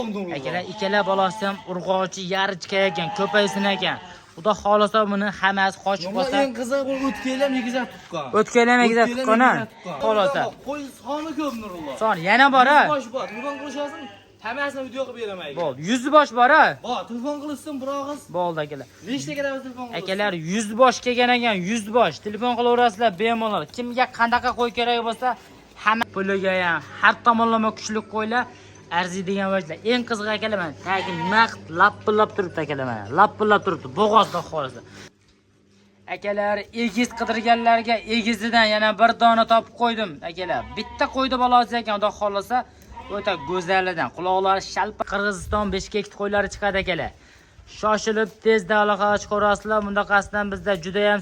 Akalar, ikkala bolasi ham urg'ochi yarichka ekan, ko'paysin ekan. Xudo xolasa buni hammasi qochib Nurullo qolsa, eng qizig'i bu o'tgan yil ham egizak tuqqan. O'tgan yil ham egizak O'tgan yil tuqqan, ha? egizak tuqqan. Xolasa. Qo'y soni ko'p, Nurullo. Son yana bor, ha? Bosh bor. Telefon qilishasin, hammasini video qilib beraman aka. Bo'ldi. 100 bosh bor, ha? Bor, telefon qilishsin bir og'iz. Bo'ldi, akalar. Nechta kelamiz telefon qilishsin? Akalar, 100 bosh kelgan ekan, 100 bosh. Telefon qilaverasizlar bemalol. Kimga qanaqa qo'y kerak bo'lsa, hamma puliga ham har tomonlama kuchli qo'ylar arziydigan vajlar. Eng qizig'i, akalar, mana tagi naqd lappillab turibdi, akalar, mana. Lappillab turibdi. Bo'g'ozda xolasa. Akalar, egiz qidirganlarga egizidan yana bir dona topib qo'ydim, akalar. Bitta qo'ydi bolasi ekan, xudo xolasa, o'ta go'zalidan. Quloqlari shalpa. Qirg'iziston Bishkek qo'ylari chiqadi, akalar. Shoshilib tezda aloqaga chiqaverasizlar. Bundaqasidan bizda juda ham.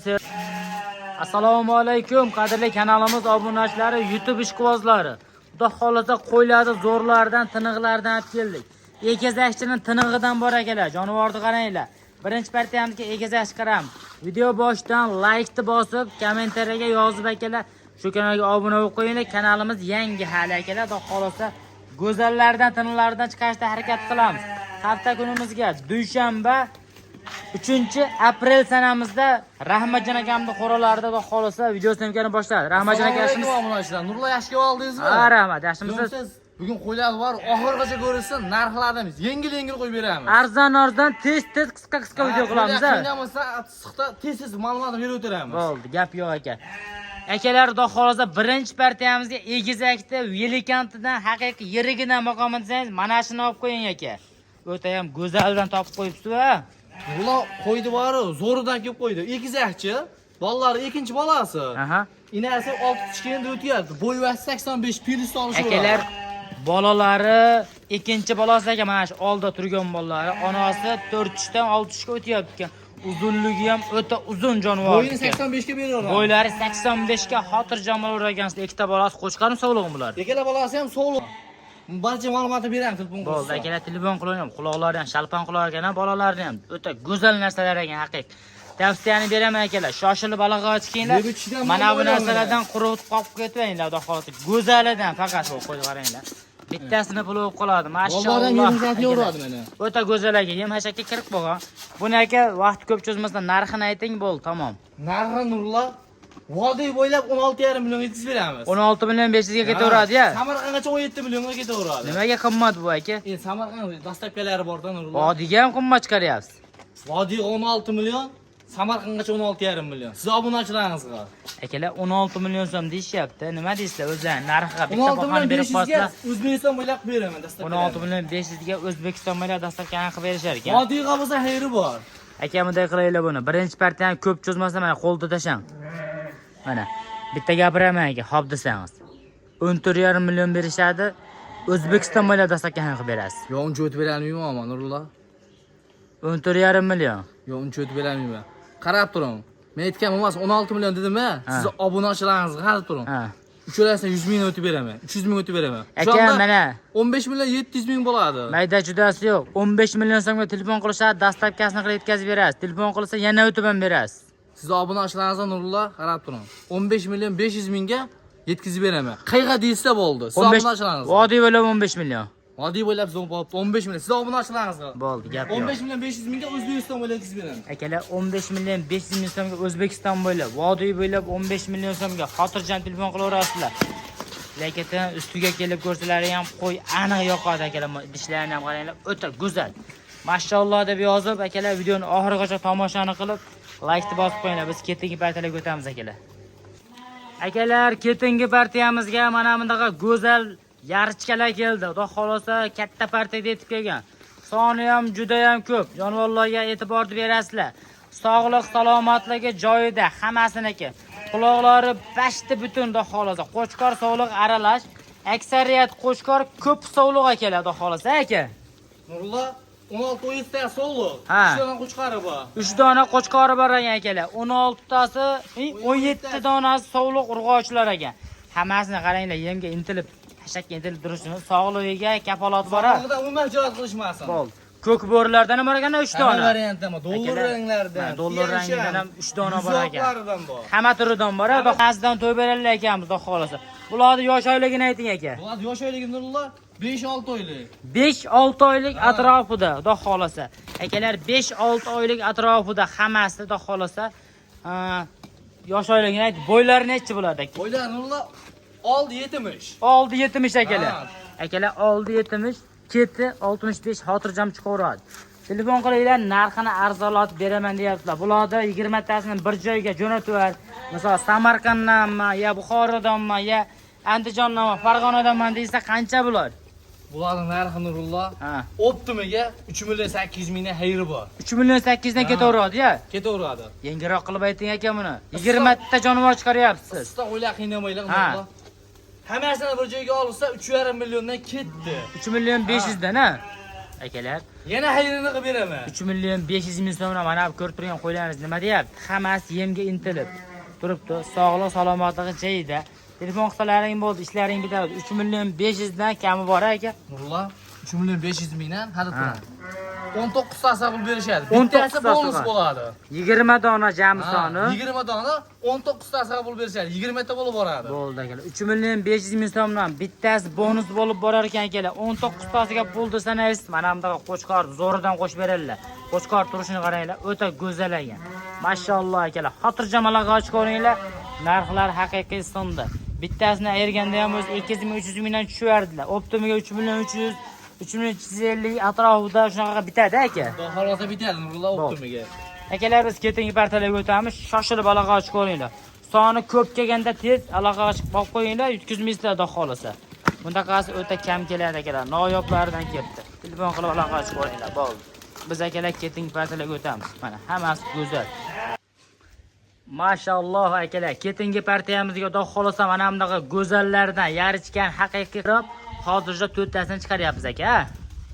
Assalomu alaykum, qadrli kanalimiz obunachilari, YouTube ishqibozlari. Xudo xolasa qo'ylarni zo'rlaridan, tiniqlaridan olib keldik. Egizakchining tinig'idan bor, akalar. Jonivorni qaranglar. Birinchi partiyamizga egizak chiqaramiz. Video boshidan laykni bosib, kommentariyaga yozib, akalar, shu kanalga obuna bo'lib qo'yinglar. Kanalimiz yangi hali, akalar. Xudo xolasa go'zallardan, tiniqlaridan chiqarishda harakat qilamiz. Hafta kunimizga dushanba 3 aprel sanamizda Rahmatjon akamning qo'ralarida, xudo xolasa, video съёмка ni boshladi. Rahmatjon aka, yaxshimisiz? Assalomu alaykum, obunachilar. Nurullo, yaxshi kelib oldingizmi? Ha, rahmat, yaxshimisiz? Ko'rsiz, bugun qo'ylar bor, oxirgacha ko'rishsin, narxlarni yengil yengil qo'yib beramiz. Arzon arzon, tez tez, qisqa qisqa video qilamiz, ha. Qiynamasa, issiqda tez tez ma'lumotni berib o'tiramiz. Bo'ldi, gap yo'q, aka. Akalar, xudo xolasa birinchi partiyamizga egizakda Velikantidan, haqiqiy yirigidan boqaman desangiz, mana shuni olib qo'ying, aka. O'ta ham go'zaldan topib qo'yibsiz, ha. Nurullo, qo'ydi boru, zo'ridan kelib qo'ydi. Egizakchi, bolalari ikkinchi bolasi. Inasi 6 tishga endi o'tyapti. Bo'yi 85 plus olishi. Akalar, bolalari ikkinchi bolasi ekan, mana shu olda turgan bolalari. Onasi 4 tishdan 6 tishga o'tyapti ekan. Uzunligi ham o'ta uzun jonivor Bo'yini ekan. 85 ga beraveramiz. Bo'ylari 85 ga xotirjam bo'laver ekansizlar. Ikkita bolasi qo'chqormi, sog'lig'mi bular? Ikkala bolasi ham sog'liq. Barcha ma'lumotni beramiz telefon Bo'ldi, qilsa. akalar, telefon qilaverang. Quloqlari ham shalpan quloq ekan, bolalarni ham o'ta go'zal narsalar ekan, haqiq. Tavsiyani beraman, akalar. Shoshilib aloqaga chiqinglar. Yeb ichishdan Mana bu mol narsalardan quruq qolib ketmanglar, xudo xohlasa. Go'zalidan faqat bu qo'yib qaranglar. Bittasini puli bo'lib qoladi. Bolalar ham Mashalloh. yerim sotib Akalar. yuraveradi mana. O'ta go'zal aka, yem hashakka kirib qolgan. Buni, aka, vaqt ko'p cho'zmasdan narxini ayting, bo'ldi, tamom. Narxi, Nurullo, vodiy bo'ylab 16,5 millionga yetkazib beramiz. 16 million 500 ga ketaveradi, ya. Samarqandgacha 17 millionga ketaveradi. Nimaga qimmat bu, aka? Endi Samarqand доставка lari bor-da, Nurullo. Vodiyga ham qimmat chiqaryapsiz. Vodiyga 16 million, Samarqandgacha 16,5 million. Siz obunachilaringizga. Akalar, 16 million so'm deyishyapti. Nima deysizlar o'zlari narxiga bitta 16 bahoni million berib 500 ga qo'yasizlar. O'zbekiston bo'ylab qilib beraman доставка. 16 million 500 ga O'zbekiston bo'ylab доставка ni qilib berishar ekan. Vodiyga bo'lsa xayri bor. Aka, bunday qilaylik buni. Birinchi partiyani ko'p cho'zmasdan mana qo'lda tashlang. Mana bitta gapiraman, aka, hop desangiz. 14,5 million berishadi. O'zbekiston bo'ylab доставка ni qilib berasiz. Yo, uncha o'tib berolmayman, Nurullo. 14,5 million. Yo, uncha o'tib berolmayman. Qarab turing. Men aytgan emas, 16 million dedim-a. Siz obunachilaringizga qarab turing. Ha. Uchalasini 100 ming o'tib beraman. 300 ming o'tib beraman. Aka, O'shanda mana 15 million 700 ming bo'ladi. Mayda judasi yo'q. 15 million so'mga telefon qilishadi, доставка sini qilib yetkazib berasiz. Telefon qilsa yana o'tib ham berasiz. Siz obunachilaringizga, Nurullo, qarab turing. 15 million 500 mingga yetkazib beraman. Qayerga deyilsa bo'ldi. Siz 15 obunachilaringizga. Vodiy bo'ylab 15 million. Vodiy bo'ylab zo'n bo'libdi 15 million. Siz obunachilaringizga. Bo'ldi, gap yo'q. 15 million 500 mingga O'zbekiston bo'ylab yetkazib beraman. Akalar, 15 million 500 ming so'mga O'zbekiston bo'ylab, vodiy bo'ylab 15 million so'mga xotirjam telefon qilaverasizlar. Lekin ustiga kelib ko'rsalaring ham qo'y aniq yoqadi, akalar. Dishlarini ham qaranglar, o'ta go'zal. Mashalloh deb yozib, akalar, videoni oxirigacha tomoshani qilib, laykni bosib qo'yinglar. Biz keyingi partiyalarga o'tamiz, akalar. Akalar, keyingi partiyamizga mana bunaqa go'zal yarichkalar keldi. Xudo xolasa katta partiyada yetib kelgan. Soni ham juda ham ko'p. Jonivorlarga e'tibor berasizlar. Sog'liq, salomatligi joyida hammasiniki. Quloqlari bashti butun, xudo xolasa. Qo'chqor sovliq aralash. Aksariyat qo'chqor, ko'p sovliq akalar, xudo xolasa, aka. Nurullo, 16 17 ta sovliq. Ha. 3 dona qo'chqori bor. 3 dona qo'chqori bor ekan, akalar. 16 tasi, 17 donasi sovliq urg'ochilar ekan. Hammasini qaranglar, yemga intilib, hashakka intilib turishini, sog'ligiga kafolat bor. Ha. Sog'lig'ida umuman jarohat qilishmasin. Bo'ldi. Ko'k bo'rilardan ham bor ekan 3 Hamma dona. variantdan bor. Dollar Akalar, ranglaridan. mana dollar rangidan ham 3 dona bor ekan. Yuzoqlaridan bor. Hamma turidan bor, ha. Xudo xohlasa to'y berarlar ekanmiz, xudo xolasa. Bularni yosh oyligini ayting, aka. Bular yosh oyligi, Nurullo, 5-6 oylik. 5-6 oylik atrofida, xudo xolasa. Akalar, 5-6 oylik atrofida hammasi, xudo xolasa. Yosh oyligini ayt, bo'ylari nechi bo'ladi aka? Bo'ylari Nurullo 6.70. 6.70 akalar. Ha. Akalar, 6.70, keti 65 xotirjam chiqaveradi. Telefon qilinglar, narxini arzonlatib beraman deyaptilar. Bularda 20 tasini bir joyga jo'natib, misol Samarqanddanmi, ya Buxorodanmi, ya Andijondanmi, Farg'onadanmi desa qancha bo'ladi? Bularning narxi Nurullo Ha. optimiga 3 million 800 mingdan xayri bor. 3 million 800 dan Ha. ketaveradi ya. Ketaveradi. Yengilroq qilib ayting aka buni. 20 ta jonivor chiqaryapsiz. Usta o'ylab qiynamanglar Ha. Nurullo. Hammasini bir joyga olsa 3,5 milliondan ketdi. 3 million 500 dan ha. Akalar, Yana xayrini qilib beraman. 3 million 500 ming so'mdan mana bu ko'rib turgan qo'ylaringiz nima deyapti? Hammasi yemga intilib turibdi. Sog'liq, salomatligi joyida. Telefon qilsalaring bo'ldi, ishlaring bitadi. 3 million 500 dan kami bor aka. Nurullo 3 million 500 mingdan hali Ha. turadi. 19 tasi qilib berishadi. 19 Bittasi tasi bonus bor. bo'ladi. 20 dona jami soni. 20 dona 19 tasi qilib berishadi. 20 ta bo'lib boradi. Bo'ldi akalar. 3 million 500 ming so'mdan bittasi bonus bo'lib borar ekan akalar. 19 tasiga pul desangiz, mana bundaqa qo'chqor zo'ridan qo'shib beradilar. Qo'chqor turishini qaranglar, o'ta go'zal ekan. Mashalloh akalar. Xotirjam aloqa ochib ko'ringlar. Narxlar haqiqiy sindi. Bittasini ayirganda ham o'zi 200 ming, 300 mingdan tushiverdilar. Optimiga 3 million 300, 3 million 350 atrofida shunaqa bitadi aka. Xudo xohlasa bitadi Nurullo optimiga. Akalar, biz keyingi partiyalarga o'tamiz. Shoshilib aloqa ochib ko'ringlar. Soni ko'p kelganda tez aloqa ochib olib qo'yinglar, yutkazmaysizlar xudo xolasa. Bundaqasi o'ta kam keladi akalar. Noyoblaridan kelibdi. Telefon qilib aloqa ochib ko'ringlar, bo'ldi. Biz akalar keyingi partiyalarga o'tamiz. Mana hammasi go'zal. Mashalloh akalar, keyingi partiyamizga xudo xolasa mana bunaqa go'zallardan yarichgan haqiqiy qilib hozircha to'rttasini chiqaryapmiz aka.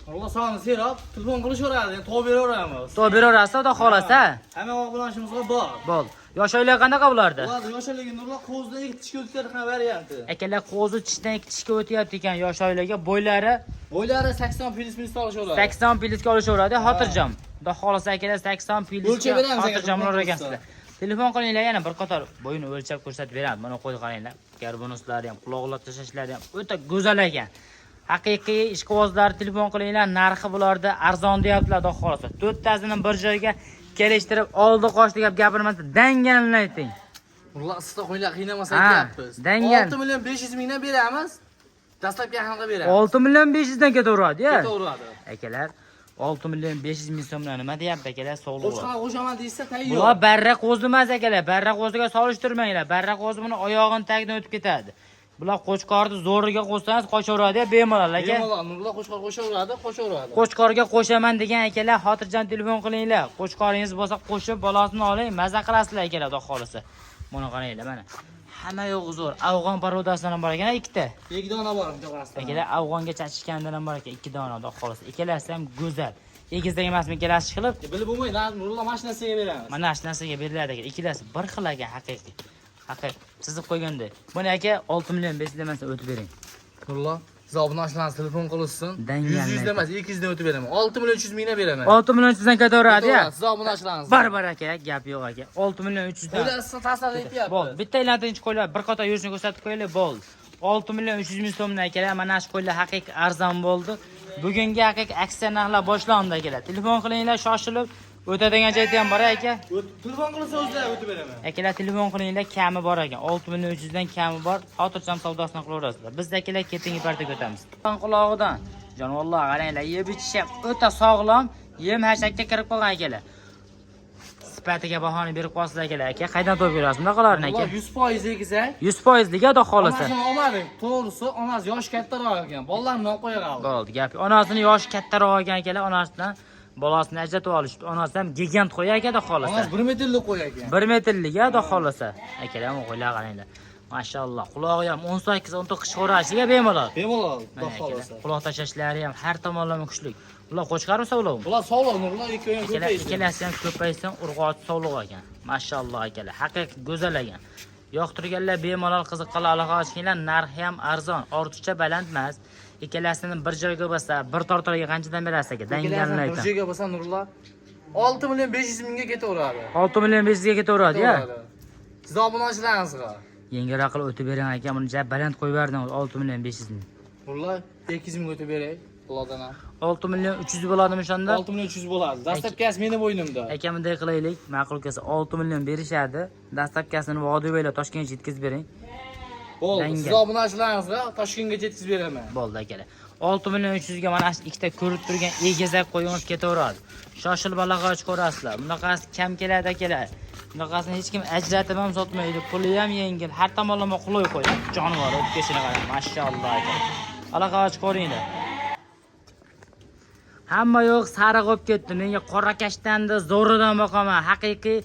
Nurullo soni serop, telefon qilishaveradi, endi topib beraveramiz. To'g'ri beraverasiz xudo xolasa. Hamma obunachimizga bor. Bo'ldi. Yosh oylar qanaqa bularda? Bular yoshligi Nurullo qo'zidan ikki tishga o'tkazgan varianti. Akalar, qo'zi tishdan ikki tishga o'tyapti ekan yosh oylarga. Bo'ylari Bo'ylari 80 plyus minus olishaveradi. 80 plyusga olishaveradi, xotirjam. Xudo xolasa akalar 80 plyusga O'lchab beramiz aka, xotirjam telefon bo'lar qilsa. ekansizlar. Telefon qilinglar, yana bir qator bo'yini o'lchab ko'rsatib beramiz. Mana qo'y qaranglar. Garbonuslari ham, quloqlar tashlashlari ham o'ta go'zal ekan. Haqiqiy ishqibozlar telefon qilinglar, narxi bularda arzon deyaptilar, xudo xolasa. To'rttasini bir joyga kelishtirib oldi qochdi gap gapirmasa danganini ayting. Nurullo issiqda qo'ylar qiynamasa Ha, aytyapmiz. dangal. 6 million 500 mingdan beramiz. Dastlabki qanaqa beramiz? 6 million 500 dan ketaveradi, ya. Ketaveradi. Akalar, 6 million 500 ming so'mdan nima deyapti akalar, sog'liq. Qo'shqona qo'shaman deysa tayyor. Bular barra qo'zi emas akalar, barra qo'ziga solishtirmanglar. Barra qo'zi buni oyog'ini tagidan o'tib ketadi. Bular qo'chqorni zo'riga qo'shsangiz qochaveradi bemalol aka. Bemalol Nurullo qo'chqor qo'shaveradi, qo'shaveradi. Qo'chqorga qo'shaman degan akalar xotirjam telefon qilinglar. Qo'chqoringiz bo'lsa qo'shib bolasini oling, maza qilasizlar akalar, xudo xolasa. Buni qaranglar mana. Hamma yo'q zo'r. Afg'on parodasidan ham bor ekan ikkita. Ikki dona bor bunaqasidan. Akalar, afg'onga chachishgandan ham bor ekan ikki dona, xudo xolasa. Ikkalasi ham go'zal. Egizak emasmi ikkalasi qilib? Bilib bo'lmaydi, Nurullo mashinasiga beramiz. Mana shu narsaga beriladi aka. Ikkalasi bir xil aka, haqiqiy. Haqiqiy. Chizib qo'yganday. Buni aka 6 million 500 emas o'tib bering. Nurullo, siz obunachilarimiz telefon qilishsin. Dangal 100 100 emas, 200 dan o'tib beraman. 6 million 300 mingdan beraman. 6 million 300 dan ketaveradi ya. Siz obunachilarimiz. Bar bar aka, gap yo'q aka. 6 million 300 dan. Qo'ylar sizni tasdiq etyapti. Bo'ldi. Bitta aylantirinchi qo'ylar bir qator yurishini ko'rsatib qo'yaylik, bo'ldi. 6 million 300 ming so'mdan akalar, mana shu qo'ylar haqiqiy arzon bo'ldi. Bugungi haqiqiy aksiya narxlar boshlandi akalar. Telefon qilinglar, shoshilib o'tadigan joyda ham bor aka. Telefon qilsa o'zlari o'tib beraman. Akalar telefon qilinglar, kami bor ekan. 6 million 300 dan kami bor. Xotirjam savdosini qilaverasizlar. Biz akalar keyingi partiyaga o'tamiz. Qulog'idan jonivorlar qaranglar, yeb ichishi ham o'ta sog'lom, yem hashakka kirib qolgan akalar. Sifatiga bahoni berib qo'yasizlar akalar. Aka, qaydan topib berasiz bunaqalarni aka? Nurullo 100% egizak. 100% xudo xolasa. Onasini olmadik. To'g'risi, onasi yoshi kattaroq ekan. Bolalarini olib qo'ya qoldi. Bo'ldi, gap. Onasini yoshi kattaroq ekan akalar, onasidan bolasini ajratib olishdi. Onasi ham gigant qo'y aka, xudo xolasa. Onasi 1 metrlik qo'y ekan. 1 metrlik, xudo xolasa. Akalar, bu qo'ylar qaranglar. Mashalloh, qulog'i ham 18-19 chiqarashiga bemalol. Bemalol, xudo Mana akalar, xolasa. quloq tashlashlari ham har tomonlama kuchli. Ular qo'chqarmisa ular? Bular sog'liq Nurullo, ikkovi ham Akalar, ko'paysin. ikkalasi ham ko'paysin, urg'ochi sog'liq ekan. Mashalloh akalar, haqiqiy go'zal ekan. Yoqtirganlar bemalol qiziqqanlar aloqa ochinglar, narxi ham arzon, ortiqcha baland emas. Ikkalasini bir joyga bo'lsa, bir tortorga qanchadan berasiz aka? Dangalni Ikkalasini bir aytaman. joyga bo'lsa Nurullo 6 million 500 mingga ketaveradi. 6 million 500 ga ketaveradi, ya. Ketaveradi. Siz obunachilaringizga. Yengilroq qilib o'tib bering aka, buni ja baland qo'yib yubordingiz 6 million 500 ming. Bular 200 ming o'tib beray. Ulardan ham. 6 million 300 bo'ladimi o'shanda? 6 million 300 bo'ladi. Dastlabkasi meni bo'ynimda. Aka bunday qilaylik, ma'qul kelsa 6 million berishadi. Dastlabkasini vodiy bo'ylab Toshkentga yetkazib bering. Bo'ldi. Dangal. Siz obunachilaringizga Toshkentga yetkazib beraman. Bo'ldi akalar. 6 million 300 ga mana shu ikkita ko'rib turgan egizak qo'yingiz ketaveradi. Shoshilib aloqa ko'rasizlar. Bunaqasi kam keladi akalar. Bunaqasini hech kim ajratib ham sotmaydi. Puli ham yengil, har tomonlama qulay qo'y. Jonivor o'pkasini qarang, mashalloh aka. Aloqa ko'ringlar. Hamma yo'q sariq bo'lib ketdi. Menga qora kashtanni zo'ridan boqaman. Haqiqiy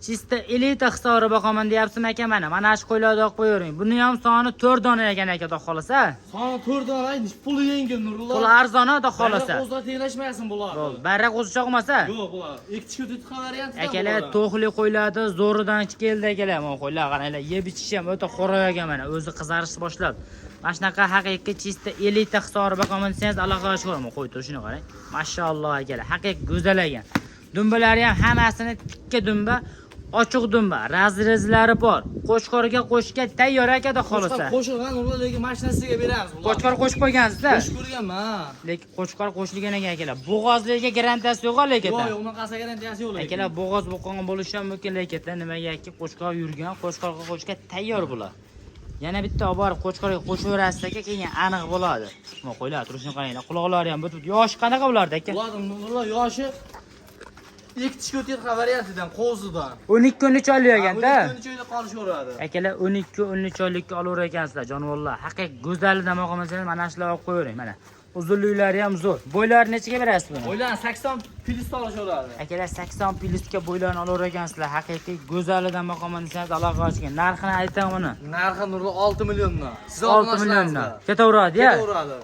чисто elita hisori boqaman deyapsizmi aka mana. Mana shu qo'ylarni olib qo'yavering. Buni ham soni 4 dona ekan aka, xudo xohlasa. Soni 4 dona, puli yengil Nurullo. Puli arzon, xudo xohlasa. O'zlar tenglashmasin bular. Bo'ldi. Barra qo'zi chog'masa. Yo'q, bular. Ikki kishi o'tib variantidan. Akalar to'xli qo'ylarni zo'ridan keldi akalar. Mana qo'ylar qaranglar, yeb ichishi ham o'ta xo'roq ekan mana. O'zi qizarishni boshladi. Mana shunaqa haqiqiy чисто elita hisori boqaman desangiz aloqa chiqaman. Qo'y turishini qarang. Mashalloh akalar, haqiqiy go'zal ekan. Dumbalari ham hammasini tikka dumba, ochiq dumba, razrezlari bor. Qo'chqorga qo'shga tayyor aka xudo xohlasa. Qo'shilgan Nurullo, lekin mashinasiga beramiz bular. Qo'chqor qo'shib qo'ygansiz-da. Qo'shib ko'rganman. Lekin qo'chqor qo'shilgan ekan akalar. Bo'g'ozlarga garantiyasi yo'q lekin. Yo'q, yo'q, unaqasi garantiyasi yo'q lekin. Akalar bo'g'oz boqqan bo'lishi ham mumkin lekin nimagaki qo'chqor yurgan, qo'chqorga qo'shga tayyor bular. Yana bitta olib borib qo'chqorga qo'shaverasiz aka, keyin aniq bo'ladi. Mana qo'ylar turishini qaranglar, quloqlari ham butun. Yoshi qanaqa bularda aka? Bular Nurullo yoshi ikki tishga o'tayotgan variantidan, qo'zidan. 12-13 oylik ekanda. 12 oyda qolishaveradi. Akalar 12-13 oylikka olaver ekansizlar jonivorlar. Haqiqiy go'zalidan boqaman mana shularni olib qo'yavering mana. Uzunliklari ham zo'r. Bo'ylari nechaga berasiz buni? O'ylan 80 plyus olishaveradi. Akalar 80 plyusga bo'ylarni olaver ekansizlar. Haqiqiy go'zalidan boqaman desangiz aloqa ochgan. Narxini ayting uni. Narxi Nurullo 6 milliondan. Siz 6 milliondan. Ketaveradi ya. Ketaveradi.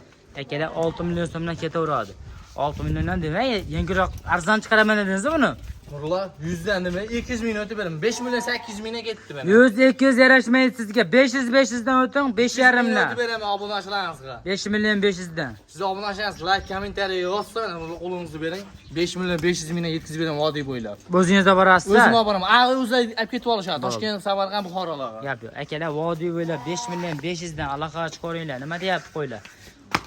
Akalar 6 million so'mdan ketaveradi. 6 milliondan demak, yengilroq arzon chiqaraman dedingiz buni. Nurullo 100 dan nima 200 ming o'tib beraman. 5 million 800 mingga ketdi mana. 100 200 yarashmaydi sizga. 500 500 dan o'ting, 5.5 dan. O'tib beraman obunachilaringizga. 5 million 500 dan. Siz obunachilaringiz like, kommentariya yozsa, Nurullo qo'lingizni bering. 5 million 500 mingga yetkazib beraman vodiy bo'ylab. O'zingiz olib borasiz. O'zim olib boraman. A, o'zlari olib ketib olishadi. Toshkent, Samarqand, Buxorolarga. Gap yo'q. Akalar vodiy bo'ylab 5 million 500 dan aloqa chiqaringlar. Nima deyapti qo'ylar?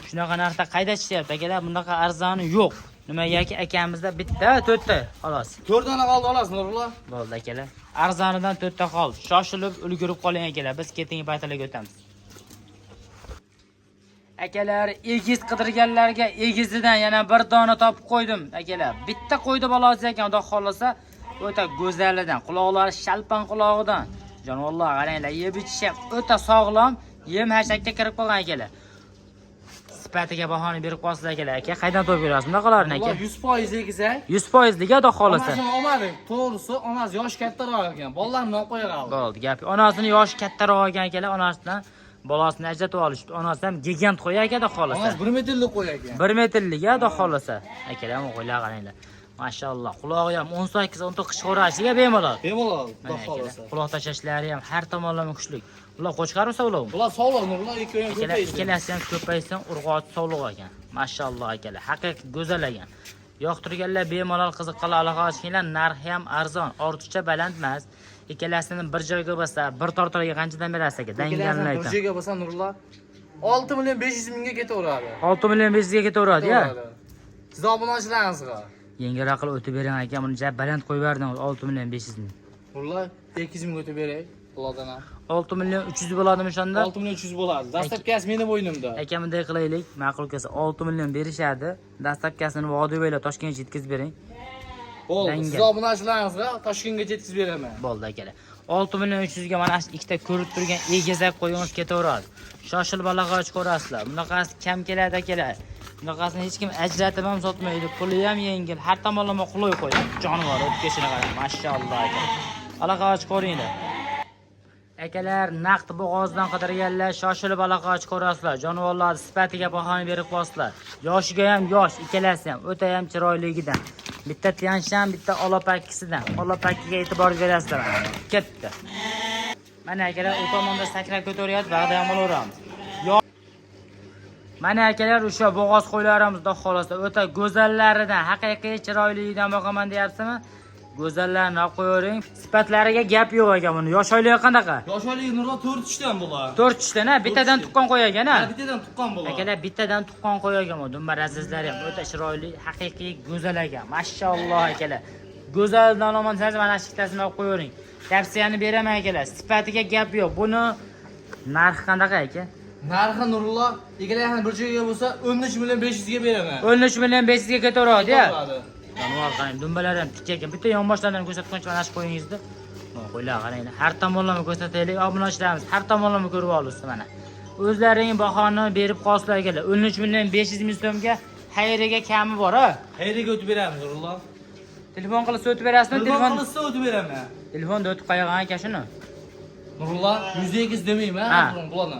Shunaqa narxda qayda chiqyapti akalar? Bunaqa arzoni yo'q. Nimagaki akamizda bitta, to'rtta xolos. 4 dona qoldi xolos Nurullo. Bo'ldi akalar. Arzonidan to'rtta qoldi. Shoshilib ulgurib qoling akalar. Biz keyingi paytlarga o'tamiz. Akalar, egiz qidirganlarga egizidan yana bir dona topib qo'ydim akalar. Bitta qo'ydi bolasi ekan, xudo xohlasa, o'ta go'zalidan, quloqlari shalpan qulog'idan. Jonivorlar qaranglar, yeb ichishi ham o'ta sog'lom, yem hashakka kirib qolgan akalar. Sifatiga bahoni berib qo'yasiz akalar. Aka, qaydan topib berasiz bunaqalarni aka? Nurullo 100% egizak. 100%ligi xudo xohlasa. Onasini olmadik. To'g'risi, onasi yoshi kattaroq ekan. Bolalarini olib qo'ya qoldi. Bo'ldi, gap. Onasini yoshi kattaroq ekan akalar, onasidan bolasini ajratib olishdi. Onasi ham gigant qo'y aka, xudo xohlasa. Onasi 1 metrlik qo'y ekan. 1 metrlik xudo xohlasa. Akalar, bu qo'ylar qaranglar. Mashalloh, qulog'i ham 18-19 chiqarashiga bemalol. Bemalol, xudo Mana akalar, xohlasa. quloq tashlashlari ham har tomonlama kuchli. Ular qo'chqarmisa ular? Bular sog'liq Nurullo, ikkovi ham Akalar, ko'paysin. ikkalasi ham ko'paysin, urg'ochi sog'liq ekan. Mashalloh akalar, haqiqiy go'zal ekan. Yoqtirganlar bemalol qiziqqanlar aloqa ochinglar, narxi ham arzon, ortiqcha baland emas. Ikkalasini bir joyga bo'lsa, bir tortorga qanchadan berasiz aka? Dangalini Ikkalasini bir aytaman. joyga bo'lsa Nurullo 6 million 500 mingga ketaveradi. 6 million 500 ga ketaveradi ya. Ketaveradi. Siz obunachilaringizga. Yengilroq qilib o'tib bering aka, buni ja baland qo'yib berdingiz 6 million 500 ming. Nurullo 200 ming o'tib beray. Ulardan ham. 6 million 300 bo'ladimi o'shanda? 6 million 300 bo'ladi. Dastlabkasi meni bo'ynimda. Aka bunday qilaylik, ma'qul kelsa 6 million berishadi. Dastlabkasini vodiy bo'ylab Toshkentga yetkazib bering. Bo'ldi. Dangal. Siz obunachilaringizga Toshkentga yetkazib beraman. Bo'ldi akalar. 6 million 300 ga mana shu ikkita ko'rib turgan egizak qo'yingiz ketaveradi. Shoshilib aloqa ko'rasizlar. Bunaqasi kam keladi akalar. Bunaqasini hech kim ajratib ham sotmaydi. Puli ham yengil, har tomonlama qulay qo'y. Jonivor o'pkasini qarang, mashalloh aka. Aloqa ko'ringlar. Akalar, naqd bo'g'ozdan qidirganlar shoshilib aloqa ko'rasizlar. Jonivorlar sifatiga bahoni berib qo'yasizlar. Yoshiga ham yosh, ikkalasi ham o'ta ham chiroyligidan. Bitta Tianshan, bitta Olapakkisidan. Olapakkiga e'tibor berasizlar. Ketdi. Mana akalar, u tomonda sakrab ko'taryapti, bag'da ham olaveramiz. Mana akalar, o'sha bo'g'oz qo'ylarimiz xudo xohlasa o'ta go'zallaridan, haqiqiy chiroyligidan boqaman deyapsizmi? Go'zallarni olib qo'yavering. Sifatlariga gap yo'q ekan buni. Yosh oyligi qanaqa? Yosh oyligi Nurullo 4 tishdan bular. 4 tishdan ha, bittadan tish. Tuqqan qo'y ekan ha. Ha, bittadan tuqqan bular. Akalar bittadan tuqqan qo'y ekan bu. Dumbar azizlari ham o'ta chiroyli, haqiqiy go'zal ekan. Mashalloh akalar. Go'zaldan olman desangiz mana shu ikkitasini olib qo'yavering. Tavsiyani beraman akalar. Sifatiga gap yo'q. Buni narxi qanaqa aka? Narxi Nurullo ikkalasi ham bir joyga bo'lsa 13 million 500 ga beraman. 13 million 500 ga ketaveradi ya. Ketaveradi. Jonivor qarang, dumbalari ham tikka ekan. Bitta yonboshlaridan ko'rsatgancha mana shu qo'yingizni. Mana qo'ylar qarang, har tomonlama ko'rsataylik. Obunachilarimiz har tomonlama ko'rib olsin mana. O'zlaring bahoni berib qolsinlar akalar. 13 million 500 ming so'mga xayriga kami bor ha. Xayriga o'tib beramiz Nurullo. Telefon qilib o'tib berasizmi? Telefon Telefon qilsa o'tib beraman. telefonda o'tib qo'ygan aka shuni. Nurullo 108 demayman, Ha. bularni.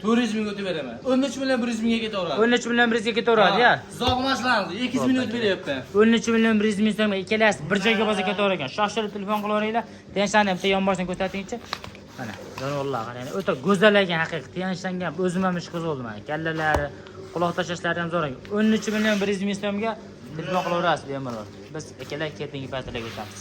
400 mingga o'tib beraman. 13 million 100 mingga ketaveradi. 13 million 100 ga ketaveradi ya. Zo'g'mashlarimiz 200 ming o'tib beryapman. 13 million 100 ming so'mga ikkalasi bir joyga bo'lsa ketaverar ekan. Shoshilib telefon qilaveringlar. Tiyanishlarni bitta yonboshdan ko'rsatingchi. Mana jonivorlar qarang, o'ta go'zal ekan haqiqiy. Tiyanishlarga ham o'zim ham ish qiziq bo'ldi mana. Kallalari, quloq tashlashlari ham zo'r ekan. 13 million 100 ming so'mga telefon qilaverasiz bemalol. Biz akalar keyingi paytlarga o'tamiz.